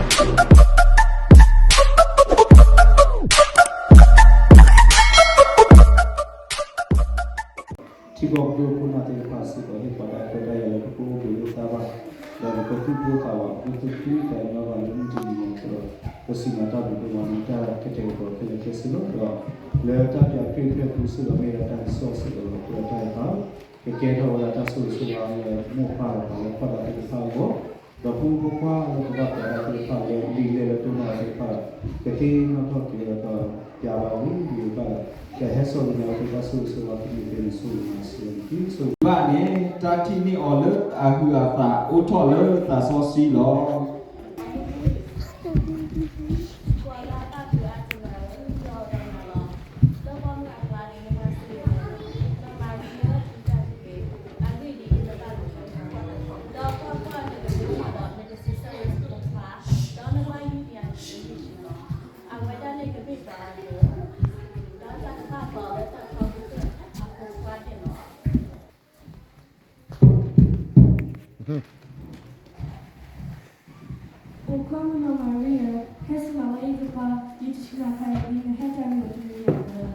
ထံဖိကီၢ်ဖိ ခိၣ်နၢ်သ့ၣ်တဖၣ်စ့ၢ်ကီး ဟ့ၣ်ပှၤတၢ်ခွဲးတၢ်ယာ်လၢ ပကအိၣ်ဘှံးအိၣ်သါဘၣ်, ဒီးပကသူၣ်ပိၢ်သးဝး ပကသူၣ်ခုသးညီဘၣ်လၢမုၢ်တနံၤအံၤအဃိဒီး ပစံးမၤတၢ်ဘျုးဒိၣ်မးလၢတၢ်ကတဲာ်ကတီၤခဲလၢာ်ခဲဆ့လီၤ. ဒီးလၢတၢ်ပၠးခရံာ်အပျဲၢ်အဘီၣ်စ့ၢ်ကီး မ့ၢ်ဝဲဒၣ်တၢ်ကစီၣ်စ့ၢ်ကီးလီၤ. အဃိဒီးတၢ်အဲၣ်တၢ် ကကဲထီၣ်ဝဲဒၣ်တၢ်ဆိၣ်ဂ့ၤဆိၣ်ဝါလၢမိၢ်ပၢ်ဒီးပှၤလၢကွၢ်တၢ်သ့ၣ်တဖၣ်အဂီၢ်, ဒီးဖိမုၣ်ဖိခွါလၢပဘၣ်ပၠးတၢ်သ့ၣ်တဖၣ်လၢလံာ်လဲၢ်လၢတိၢ်နီၣ်သ့ၣ်တဖၣ် ကသ့ၣ်နီၣ်ထီၣ်က့ၤဒီးပၠးဘၣ်ဝံၤဝံၤဘၣ်ဒီး ပဟဲစိာ်က့ၤန့ၣ် အဝဲသ့ၣ်တၢ်ဆိၣ်ဂ့ၤဆိၣ်ဝါ ကမ့ၢ်သ့န့ၣ် ဆိၣ်ဂ့ၤမၤစၢၤန့ၣ်တက့ၢ်. ဆိၣ်ဂ့ၤဘၣ်န့ၣ် တၢ်ထံၣ်န့ၢ်အီၤလၢအဟုးအသး အိၣ်ထီၣ်လၢသးစီဆှံလီၤ. အိၣ်ခိးမုၣ်နီၢ်မၤရံဧၢ, ဟဲစူၢ်မၤဝဲယကပၤ, ယတဆံးနၤဖးယၤဒ် နဟဲတၢ်မ့ၢ်တမံၤဧါ.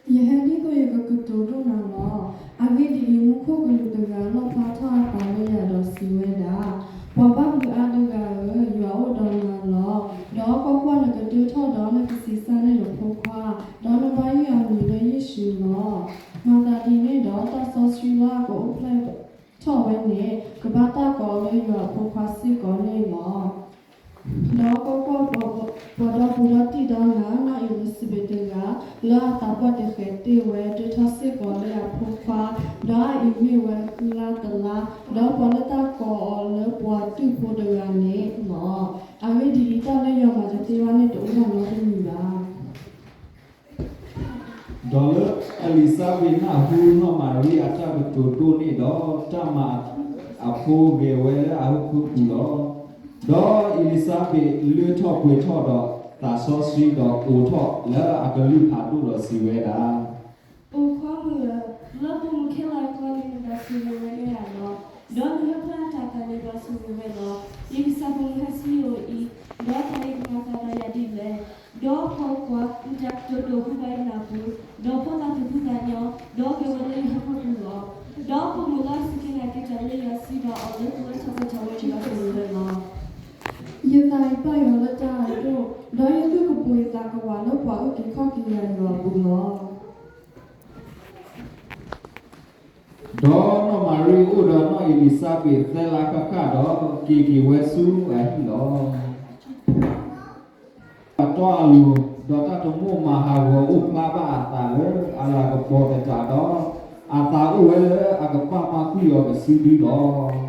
ယဟဲဒ်သိးယကကတိၤဒိၣ်နၤလီၤ. အဂ့ၢ်ဒ်အံၤ, မူခိၣ်ကလူးတဂၤ လီၣ်ဖျါထီၣ်အသးလၢယၤဒီးစံးဝဲဒၣ်, ပှၤဘၣ်ဘျုးအါတဂၤဧၢ, ယွၤအိၣ်ဒီးနၤလီၤ. ဒီးကွၢ်ကွၢ်, နကဒၢထီၣ်ဒီးနကဆံးစၢ်န့ၢ်နဖိခွါ, ဒီးနဘၣ်ယုၢ်အမံၤလၢယ့ၣ်ၡူးလီၤ. မၤသးဒ်န့ၣ်ဒီး တၢ်စီဆှံလၢအကအိၣ်ဖျဲၣ်ထီၣ်ဝဲန့ၣ် ကဘၣ်တၢ်ကိးအီၤလၢယွၤအဖိခွါစ့ၢ်ကီးန့ၣ်လီၤ. ဒီးကွၢ်ကွၢ်, ပှၤဒီပုၢ်ဒီဝဲၢ်တံၢ်ဒီးနၤ နီၢ်အ့လံစဘ့းတဂၤ, လၢအသးပှၢ်တဃဲၤတ့ၢ်ဝဲ ဒၢထီၣ်စ့ၢ်ကီးလၢအဖိခွါ, ဒီးအအံၤမ့ၢ်ဝဲဃုလါတလါ, ဒီးပှၤလၢတၢ်ကိးအီၤလၢပှၤတူၢ်ဖိတဂၤန့ၣ်လီၤ. အဂ့ၢ်ဒ်အံၤ, တၢ်လၢယွၤမၤတသ့ဘၣ်န့ၣ် တအိၣ်နီတမံၤဘၣ်. ဒီးလၢအလံၤစါဘ့းနၢ်ဟူနီၢ်မၤရံအတၢ်ကတိၤဒိၣ်န့ၣ်ဒီး တၢ်မၤအဖိဂဲၤဝဲလၢအဟၢဖၢပူၤလီၤ. ဒီးအလံၤစါဘ့းလၢထီၣ်ပှဲၤထီၣ်ဒီးသးစီဆှံဒီး အိးထီၣ်လၢအကလုၢ်ဖးဒိၣ်ဒီးစံးဝဲဒၣ်, အိၣ်ခိးမုၣ်ဧၢ, လၢပိာ်မုၣ်ခဲလၢာ်အကျါန့ၣ် နဘၣ်ဆိၣ်ဂ့ၤဝဲလၢယၤလီၤ. ဒီးနဟၢဖၢအတၤသၣ်န့ၣ် ဘၣ်ဆိၣ်ဂ့ၤဝဲလီၤ. ယကစၢ်ပိာ်မုၣ်ဟဲဆူယအိၣ်အံၤ, ဒီးတၢ်အံၤကမၤအသးဒီးယၤဒ်လဲၣ်. ဒီးကွၢ်ကွၢ်, နတၢ်ကတိၤဒိၣ်ဟူဘၣ်ယနၢ်ပူၤ, ဒီးဖီၣ်သးသူၣ်ဖှံသးညီ, ဒီးဂဲၤဝဲလၢယဟၢဖၢပူၤလီၤ. ဒီးပိာ်မုၣ်လၢအစူၢ်က့ၤနာ်က့ၤတၢ်လၢယွၤစံးဘၣ်အီၤလၢ ကဝဲထီၣ်ကီၢ်ထီၣ်ဝဲန့ၣ် ဘၣ်ဆိၣ်ဂ့ၤဝဲလီၤ. ယသးအံၤပၢၢ်ယွၤလၢတၢ်အဒိၣ်, ဒီးယသူၣ်ကပိာ်ယသးကဝးလၢပှၤအုၣ်က့ၤခီၣ်က့ၤယၤယွၤအပူၤလီၤ. ဒီးနီၢ်မၤရံအိၣ်ဒီးနီၢ်အ့လံၤစါဘ့းသၢလါဃၣ်ဃၣ်ဒီး က့ၤက့ၤဝဲဆူအဟံၣ်လီၤ. အတီအလိၤ, ဒီးတၢ်တမိၣ်မၤဟးဂီၤအိၣ်ဖျါဘၣ်အသးလၢအလၤကပီၤသတးဒီး, အသးအိၣ်ဝဲလၢအကပာ်မၤကွံာ်အီၤကစုဒုလီၤ.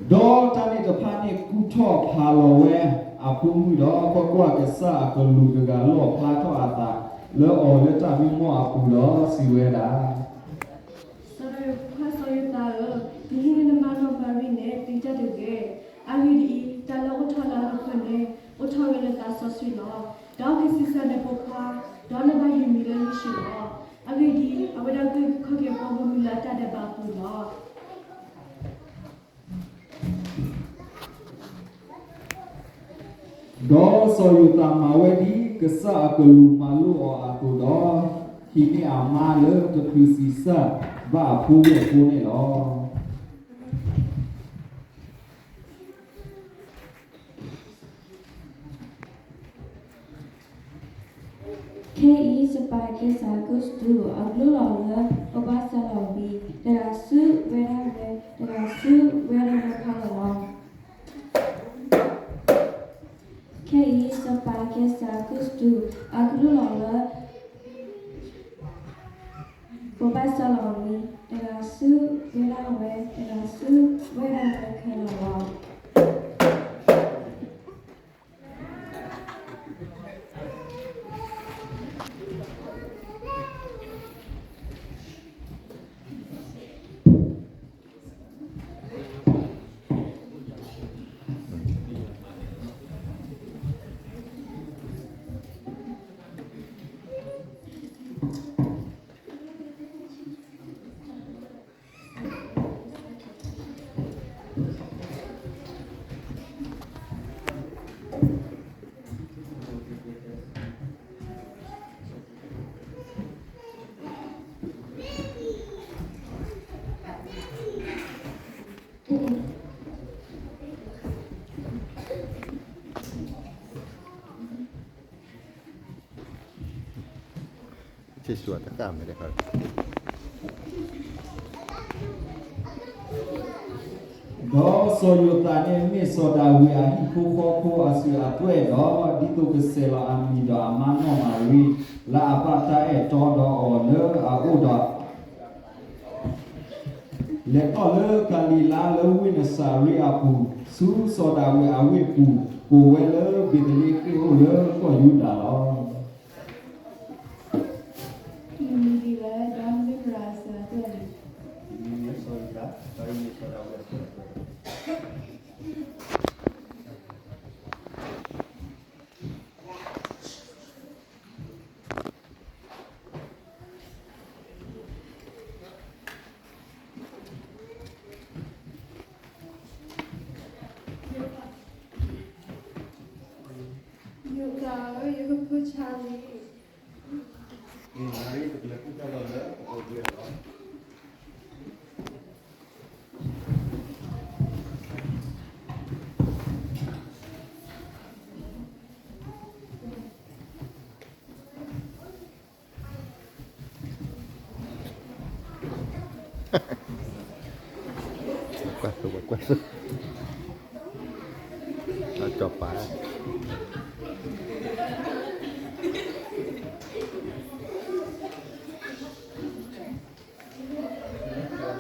ဒီးတၢ်န့ၣ်တဖၣ်န့ၣ်ကူၣ်ထီၣ်ဖးလီၤဝဲအဖိမုၣ်ဒီး ကွၢ်ကွၢ်, ကစၢ်အကလူးတဂၤလီၣ်ဖျါထီၣ်အသးလၢအီၤလၢတၢ်မံမီၢ်အပူၤဒီးစံးဝဲဒၣ်, စီၤဒၤဝံးဖိခွါစီၤယိၤသးဧၢ, နဟံးန့ၢ်နမါနီၢ်မၤရံန့ၣ် သ့တၢ်တဂ့ၤ. အဂ့ၢ်ဒ်အံၤ, တၢ်လၢအိၣ်ထီၣ်လၢအဟၢဖၢန့ၣ် အိၣ်ထီၣ်ဝဲလၢသးစီဆှံလီၤ. ဒီးကဆံးစၢ်နဖိခွါ, ဒီးနဘၣ်ယုၢ်မံၤလၢယ့ၣ်ၡူးလီၤ. အဂ့ၢ်ဒ်အံၤ, အဝဲဒၣ်ကအုၣ်က့ၤခီၣ်က့ၤပှၤဂီၢ်မုၢ်လၢအတၢ်ဒဲးဘးအပူၤလီၤ. ဒီးစီၤယိၤသးမၤဝဲဒ်ကစၢ်အကလူးမၤလိာ်အီၤအသိးဒီး, ဟံးန့ၢ်အမါလၢကဃုဆံးစၢ်ဘၣ်အဖိဝဲၢ်ဖိန့ၣ်လီၤ. ခဲအံၤစီၤပၤကဲစးအကါစတူး အကလူးလီၤလၢ ပဘၣ်စၢ်လီၤဝံၤ တဂၤဆူဝဲဒၣ်ဝဲ, တဂၤဆူဝဲဒၣ်ဝဲခဲလၢာ်လီၤ. ခဲအံၤ စီၤပၤကဲစးအကါစတူး အကလူးလီၤလၢ ပဘၣ်စၢ်လီၤဝံၤ တဂၤဆူဝဲဒၣ်ဝဲ, တဂၤဆူဝဲဒၣ်ဝဲခဲလၢာ်လီၤ. ဆ့ၣ်ဆူၣ်တဃၣ်မဲာ်တခါ ဒီးစီၤယိၤသးန့ၣ်မ့ၢ်စီၤဒၤဝံးအဟံၣ်ဖိဃီဖိအစုအသွဲၣ်ဒီး ဒ်သိးကဆဲးလီၤအမံၤဒီးအမါနီၢ်မၤရံ လၢအဘၣ်တၢ်အဲၣ်တီဒီးအီၤလၢအအိၣ်ဒီး လဲၤထီၣ်လၢကၤလံၤလါလၢဝ့ၢ်နစၤရ့းအပူၤ, ဆူစီၤဒၤဝံးအဝ့ၢ်ပူၤ, ကိးဝဲလၢဘ့းသလ့ဃ့ၣ်အိၣ်လၢကီၢ်ယူဒၤလီၤ. မ့ၢ်ဒ်လဲၣ်, ဒီးမ့ၢ်ပရၤအစၢၤအသွဲၣ်န့ၣ် ယိၤသးဧၢ, ယကဖၢဆါလံ. ကွၢ်သိ, ကွၢ်သိ, စီၤပၤ မ့ၢ်ဘုဖျီခိၣ် တၢ်အိၣ်တအိၣ်လၢၤဘၣ်, အိၣ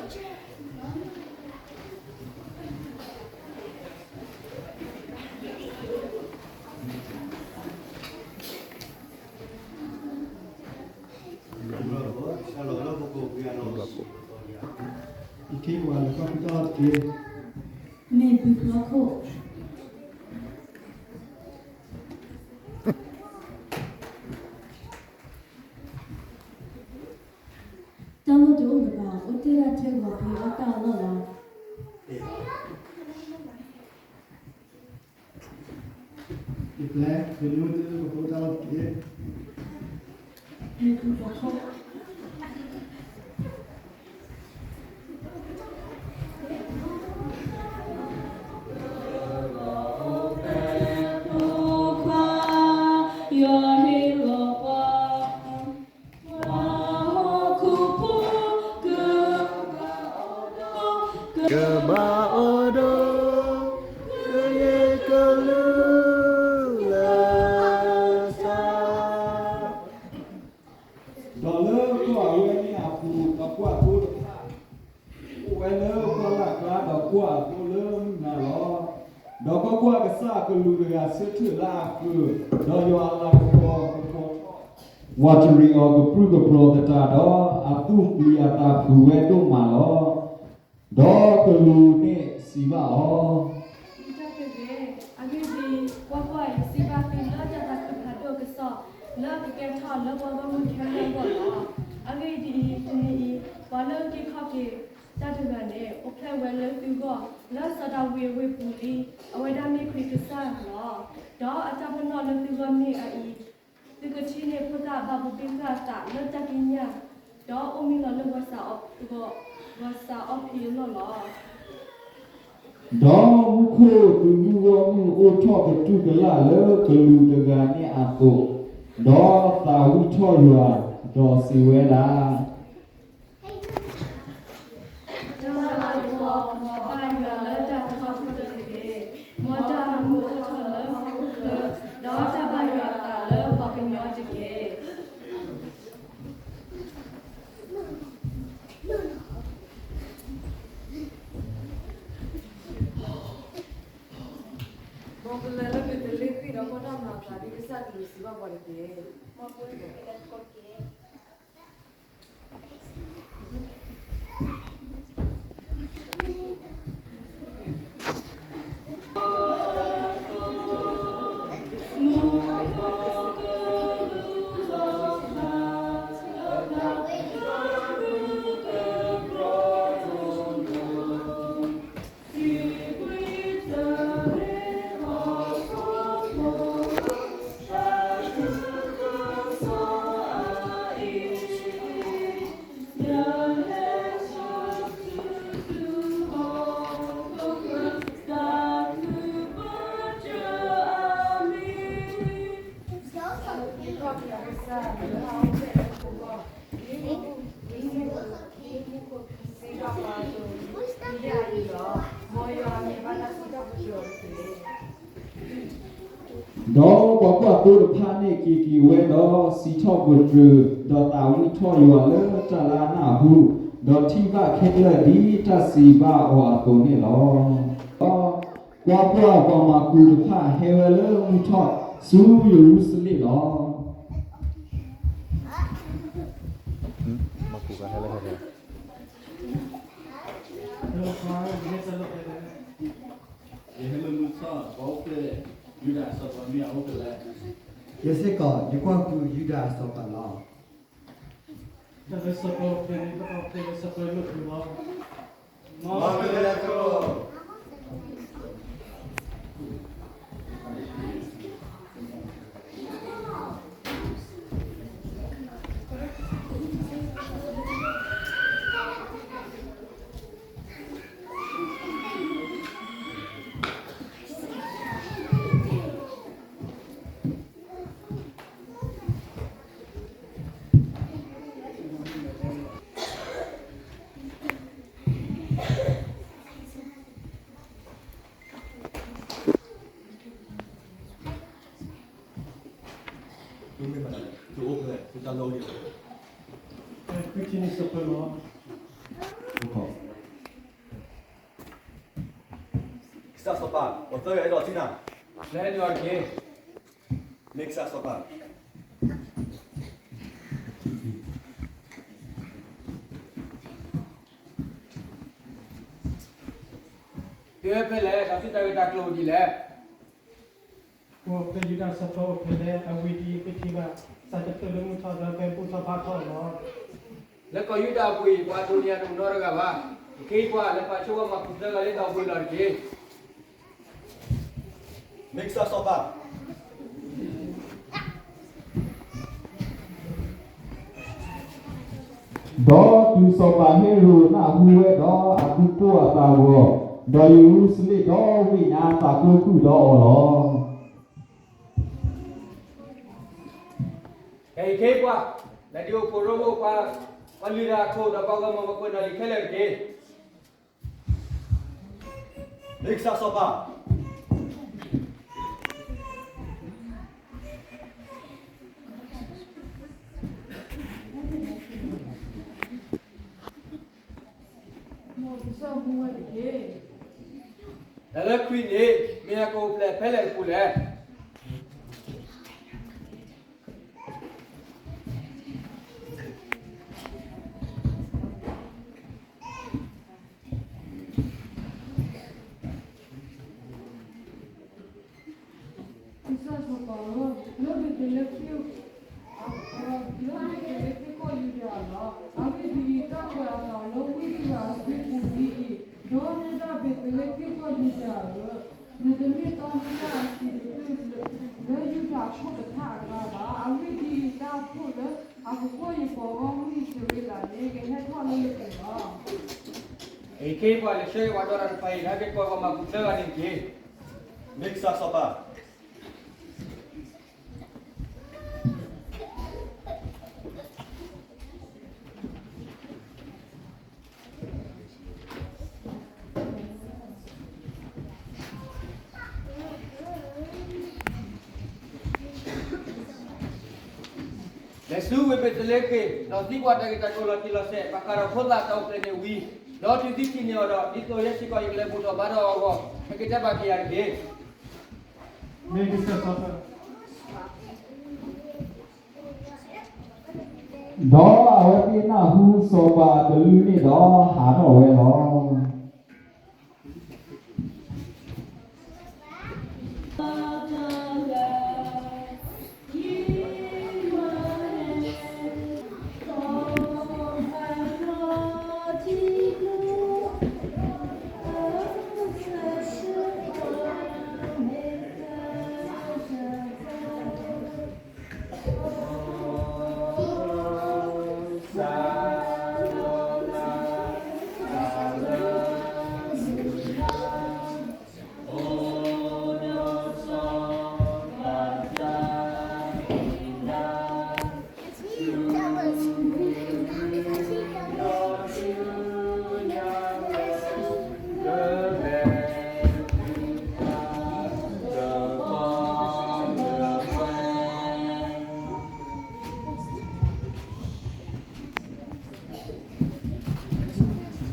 ်တ့ၢ်ဒၣ်ထဲဂီၤဖံအီၣ်တၢ်အလီၢ်လီၤ. ယပျဲ, ယနုၤတၢ်ပဖိတၢ်လီၢ်တက့ၢ်. ကဘၣ်အိၣ်ဒီး ကယဲၢ်ကလုၢ်လၢစၢ် ဒီးလၢကီၢ်အဝဲန့ၣ်အပူၤ ဒီးကွၢ်သိတဖၣ် အိၣ်ဝဲလၢကီၢ်လၢ်ကျါ ဒီးကွၢ်အသိလၢမုၢ်နၤလီၤ. ဒီးကွၢ်ကွၢ်, ကစၢ်အကလူးတဂၤဆၢထၢၣ်လၢအဃၢၤ, ဒီးယွၤအလၤကပီၤကပီၤထီၣ် ဝးတရံးအီၤကပြုၢ်ကပြီၤသတးဒီး အသူၣ်ပျံၤအသးဖုးဝဲဒိၣ်မးလီၤ. ဒီးကလူးန့ၣ်စံးဘၣ်အီၤ, မ့ၢ်တၢ်တဂ့ၤ, အဂ့ၢ်ဒ်အံၤ, ကွၢ်ကွၢ်, ယစံးဘၣ်သုလၢတၢ်သးခုဖးဒိၣ်အကစီၣ် လၢအကကဲထီၣ်လၢပှၤဂီၢ်မုၢ်ခဲလၢာ်အဂီၢ်လီၤ. အဂ့ၢ်ဒ်အံၤ, တနံၤအံၤ ပှၤလၢအက့ၤခီၣ်က့ၤတၢ်တဂၤန့ၣ် အိၣ်ဖျဲၣ်ဝဲလၢသုဂီၢ် လၢစီၤဒၤဝံးအဝ့ၢ်ပူၤလံ. အဝဲဒၣ်မ့ၢ်ခရံာ်ကစၢ်လီၤ. ဒီးအတၢ်ပနီၣ်လၢသုဂီၢ်မ့ၢ်အအံၤ, သုကထံၣ်န့ၢ်ဖိသၣ်ဘၣ်ဘူးဘူးသ့ၣ်သ့ၣ်အသးလၢတၢ်ကံးညာ်, ဒီးအိၣ်မံလီၤလၢ ဂီၤစၢ်အီဖံးအလီၢ်လီၤ. ဒီးမူခိၣ်သုးမုၢ်ဂီၢ်မုၢ်အိၣ်ထီၣ်ကတူၢ်ကလာ်လၢကလူးတဂၤန့ၣ်အသိး, ဒီးသးဝံၣ်ထီၣ်ယွၤ, ဒီးစံးဝဲဒၣ် တၢ်လၤကပီၤ, မ်ဘၣ်ယွၤလၢတၢ်ထီကတၢၢ်တက့ၢ်. မ်တၢ်မူအိၣ်ထီၣ်လၢဟီၣ်ခိၣ်ချၢ, ဒီးတၢ်ဘၣ်ယွၤအသးလၢပှၤကညီတက့ၢ်. မ်ပလဲၤလၢဘ့းသလ့ဃ့ၣ်ဒီးကွၢ်တၢ်မၤအသးဒ်ကစၢ်ကလူးစံးဘၣ်ပှၤတက့ၢ်. ဒီးပှၤကွၢ်သိတဖၣ်န့ၣ်က့ၤက့ၤဝဲဒီးစံးထီၣ်ပတြၢၤ, ဒီးသးဝံၣ်ထီၣ်ယွၤလၢတၢ်လၢအနၢ်ဟူ, ဒီးထံၣ်ဘၣ်ခဲလၢာ်ဒ်တၢ်စံးဘၣ်အီၤအသိးန့ၣ်လီၤ. ဒီးကွၢ်ကွၢ်, ပှၤမၤကူးတဖၣ်ဟဲဝဲလၢမုၢ်ထီၣ်ဆူယရူၤၡလ့ၣ်လီၤ. ယစ့ၢ်ကီး ယကွၢ်ကူးယူဒၤအစီၤပၤလီၤ. တၢ်လၢစီၤပၤအိၣ်ဖျဲၣ်န့ၣ် ပတၢ်အိၣ်ဖျဲၣ်လၢစီၤပၤလီၤ. ကစၢ်စီၤပၤ, ပှၤသၢဂၤအဲၣ်ဒိးထံၣ်နၤ. လဲၤဒ်အီၤတက့ၢ်. မ့ၢ်ကစၢ်စီၤပၤ, တုၤဝဲဖဲလဲၣ်, ဒီးသုတၢ်ဂ့ၢ်တၢ်ကျိၤဒ်လဲၣ်. ပှၤဖဲယူဒၤစီၤပၤအိၣ်ဖဲလဲၣ်, အဝဲဒ်အံၤ ပထံၣ်ဘၣ် စးတဖျၢၣ်လၢမုၢ်ထီၣ်ဒီးဖဲဘူၣ်ထီၣ်ဘါထီၣ်လီၤ. လၢကီၢ်ယူဒၤအပူၤအံၤ ပှၤအဒိနံယၤတအိၣ်နီတဂၤဘၣ်. ခဲအံၤပှၤလဲၤပာ်ဆိဝဲမၤကူးသၢဂၤလၢဒီပုၢ်ဝဲၢ်လီၤတက့ၢ်. မ့ၢ်ကစၢ်စီၤပၤ, ဒီးတုၤစီၤပၤဟ့ရိးနၢ်ဟူဝဲဒီးအဒူၣ်ကိၢ်အသးဂီၢ်, ဒီးယရူၤၡလ့ၣ်ဒီဝ့ၢ်ညါသးကျိၤကုၢ်ဒီးအီၤလီၤ. ခဲအံၤပှၤ, လဲၤဒုးအိၣ်ဖှိၣ်ရိဖှိၣ်ပှၤ, ပှၤလုၢ်တၢ်အခိၣ်ဒီးပှၤဂီၢ်မုၢ်ပှၤကွဲးနီၣ်လံခဲလၢာ်တက့ၢ်. မ့ၢ်ကစၢ်စီၤပၤ, တၢ်လၢခရံာ်န့ၣ် မ့ၢ်အကအိၣ်ဖျဲၣ်ဖဲလဲၣ်တပူၤလဲၣ်. ကစၢ်စီၤပၤဧၢ, လၢဘ့းလ့ဟ့မ်, လၢဘ့းလ့ဟ့မ်ကီၢ်ယူဒၤလီၤ. အဂ့ၢ်ဒ်အံၤ, တၢ်ကွဲးအသးလၢဝ့ၢ်တဂၤအစုပူၤဒ်အံၤ, ဒီးနဲဒၣ်ဘ့းလ့ဟ့မ်ကီၢ်ယူဒၤဧၢ, နတမ့ၢ်တီနံၤလၢအဆံးတဖျၢၣ်လၢယူဒၤခိၣ်တဖၣ်အကျါဘၣ်. အဂ့ၢ်ဒ်အံၤ, တၢ်အခိၣ်ယပှၤဂီၢ်မုၢ်အံၣ်စရ့လးန့ၣ် ကဟဲထီၣ်လၢယပူၤလီၤ. အံၤခဲအံၤပှၤလဲၤဆှၢက့ၤပှၤဒီတဖၣ်အံၤ ဟဲက့ၤကွၢ်ပှၤမၤကူးသၢဂၤန့ၣ်တက့ၢ်. မ့ၢ်ကစၢ်စီၤပၤ, လဲၤဆူဝ့ၢ်ဘ့းသလ့ဟ့မ်, ဒီးသံကွၢ်တၢ်ဂ့ၢ်တၢ်ကျိၤလီၤတံၢ်လီၤဆဲး, ပှၤဃးဒီးဖိသၣ်တၢ်အိၣ်ဖျဲၣ်န့ၣ်ဝံၤ, ဒီးတုၤသုထံၣ်န့ၢ်အီၤဒီး, ဒ်သိးယဲစ့ၢ်ကီးယကလဲၤဘူၣ်ထီၣ်ဘါထီၣ်အဂီၢ်, ဟဲက့ၤတဲဘၣ်က့ၤယၤတက့ၢ်. ဒီးအဝဲသ့ၣ်နၢ်ဟူစီၤပၤအကလုၢ်န့ၣ်ဒီး ဟးထီၣ်ဝဲလီၤ.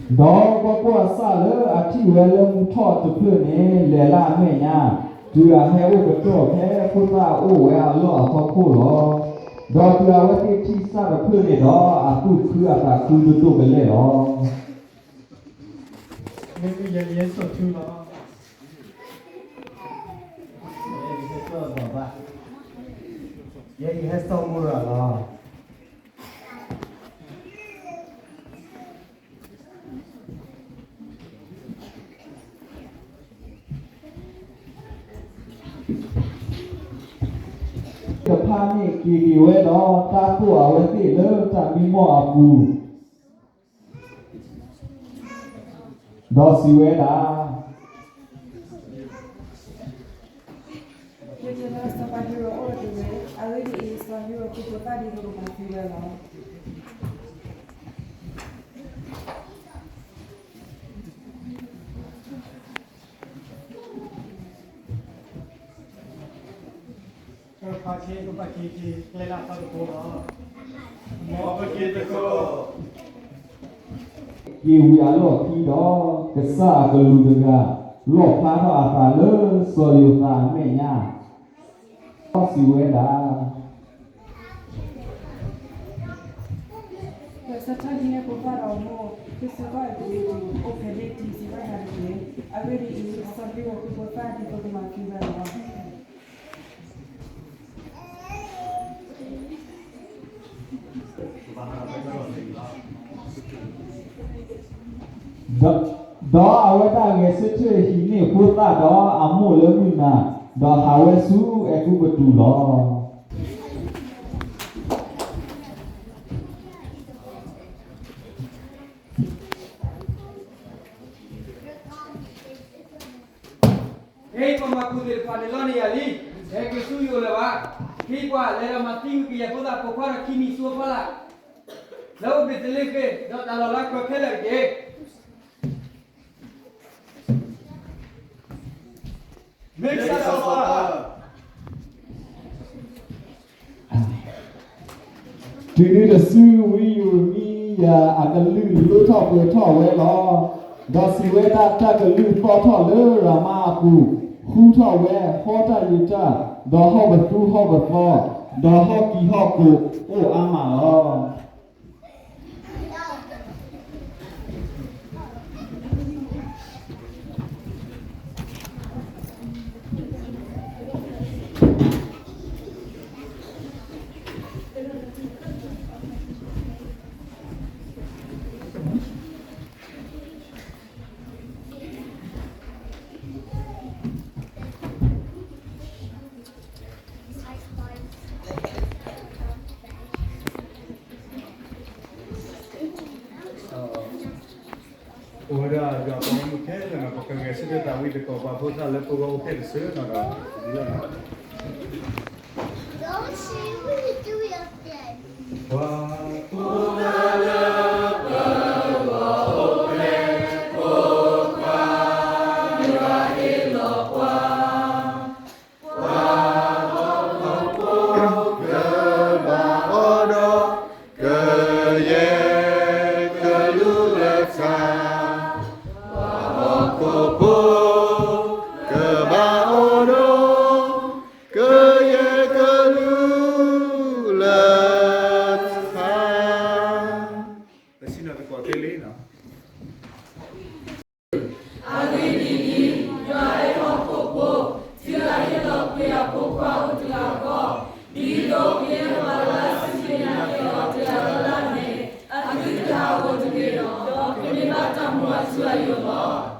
ဒီးကွၢ်ကွၢ်, စၢ်လၢအထံၣ်ဝဲလၢမူထီၣ်တဖျၢၣ်န့ၣ် လဲၤလၢအမဲာ်ညါ, တုၤအဟဲအိၣ်ကတီၢ်ဖဲဖိသၣ်အိၣ်ဝဲအလီၢ်အဖီခိၣ်လီၤ. ဒီးတုၤအဝဲသ့ၣ်ထံၣ်စၢ်တဖျၢၣ်န့ၣ်ဒီး, အသူၣ်ခုအသးခုဒိၣ်ဒိၣ်ကလဲာ်လီၤ. မ့ၢ်ယဲယဲစီၤထူလီၤ. ယဲယဟဲစီၤမိၢ်ရၤလီၤ. တဖၣ်န့ၣ်က့ၤက့ၤဝဲဒီး တၢ်သိၣ်အဝဲသ့ၣ်လၢတၢ်မံမီၢ်အပူၤ ဒီးစံးဝဲဒၣ်, ယဲယလၢစီၤပၤဟ့ရိၣ်အိၣ်တဂ့ၤ, အဂ့ၢ်ဒ်အံၤ, စီၤဟ့ရိၣ်ဃုဖိသၣ်ဒ်သိးကမၤသံဝဲလီၤ. မ်ပက့ၤသကိး က့ၤဝံၤအလီၢ်ခံဒီး, ကစၢ်အကလူးတဂၤ လီၣ်ဖျါထီၣ်အသးလၢစီၤယိၤသးအမဲာ်ညါ, ဒီးစံးဝဲဒၣ်, ပဆၢထၢၣ်ဟံးန့ၢ်ဖိသၣ်ဒီးမိၢ်, သုစုကီၢ်အံၤတဂ့ၤ, အိၣ်ဖဲန့ၣ်တုၤစံးဘၣ်ယၤတက့ၢ်. အဂ့ၢ်ဒ်အံၤ, စီၤဟ့ရိၣ်ဃုဖိသၣ်ဒ်သိးကမၤသံဝဲလီၤ. ဒီး, ဒီးအဝဲဒၣ်ဂဲၤဆၢထၢၣ်ဟံးန့ၢ်ဖိသၣ်ဒီးအမိၢ်လၢမုၢ်နၤ, ဒီးဟးဝဲဆူအဲၤကူပတူးလီၤ. ဟဲပှၤမၤကူးသ့ၣ်တဖၣ်န့ၣ်လီန့ၢ်ယၤလံ, ဟဲက့ၤဆူယအိၣ်လၢၤဘၣ်. ဟဲပှၤလဲၤဒီးမၤသံဝံၤ ကယဲၢ်ဖိသၣ်ပိာ်ခွါဒီးခံမံၤဆူအဖီလာ်, လၢအိၣ်ဘ့းသလ့ဃ့ၣ်, ဒီးတၢ်လီၢ်လၢအကြၢးခဲလၢာ်တက့ၢ်. မ့ၢ်ကစၢ်စီၤပၤ တုၤနုၤတစု ဝံယံၤရမံယၤအကလုၢ်လၢထီၣ်ပှဲၤထီၣ်ဝဲလီၤ. ဒီးစံးဝဲဒၣ်, တၢ်ကလုၢ်သီၣ်ထီၣ်လၢရၤမါအပူၤ, ဃူထီၣ်ဝဲ, ဟီၣ်တၢ်ယံၤတၢ်, ဒီးဟီၣ်ပသူဟီၣ်ပသီ, ဒီးဟီၣ်ကံၤဟီၣ်ကိၤအိၣ်အါမးလီၤ. အိၣ်ဝဲဒၣ်ဒီးပှၤမုၢ်ခဲလၢာ်န့ၣ် ပကဂဲၤဆၢထၢၣ်သးဝံၤသကိး ပှၤဖိသၣ်လၢပဂီၢ်အိၣ်ဖျဲၣ်တစုန့ၣ်ဒီး ပှၤ ကဘၣ်အိၣ်ဒီး ကယဲၢ်ကလူးလၢထါ, ပှၤဟီၣ်ခိၣ်ဖိ ကဘၣ်အိၣ်ဒီး ကယဲၢ်ကလူးလၢထါ. ပစံးနီၣ်သကိးသ့လံနီၤ. အဂ့ၢ်ဒ်အံၤ, ယွၤအဲၣ်ဟီၣ်ခိၣ်ဖိ, တုၤအဟ့ၣ်လီၤကွံာ်အဖိခွါအိၣ်တဂၤဃီ, ဒ်သိးကယဲၢ်ပှၤလၢအစူၢ်က့ၤနာ်က့ၤအီၤတဂၤလၢ်လၢ်န့ၣ် အသုတဟးဂီၤတဂ့ၤ, ဒီးကန့ၢ်ဘၣ်တၢ်မူအထူအယိာ်လီၤ.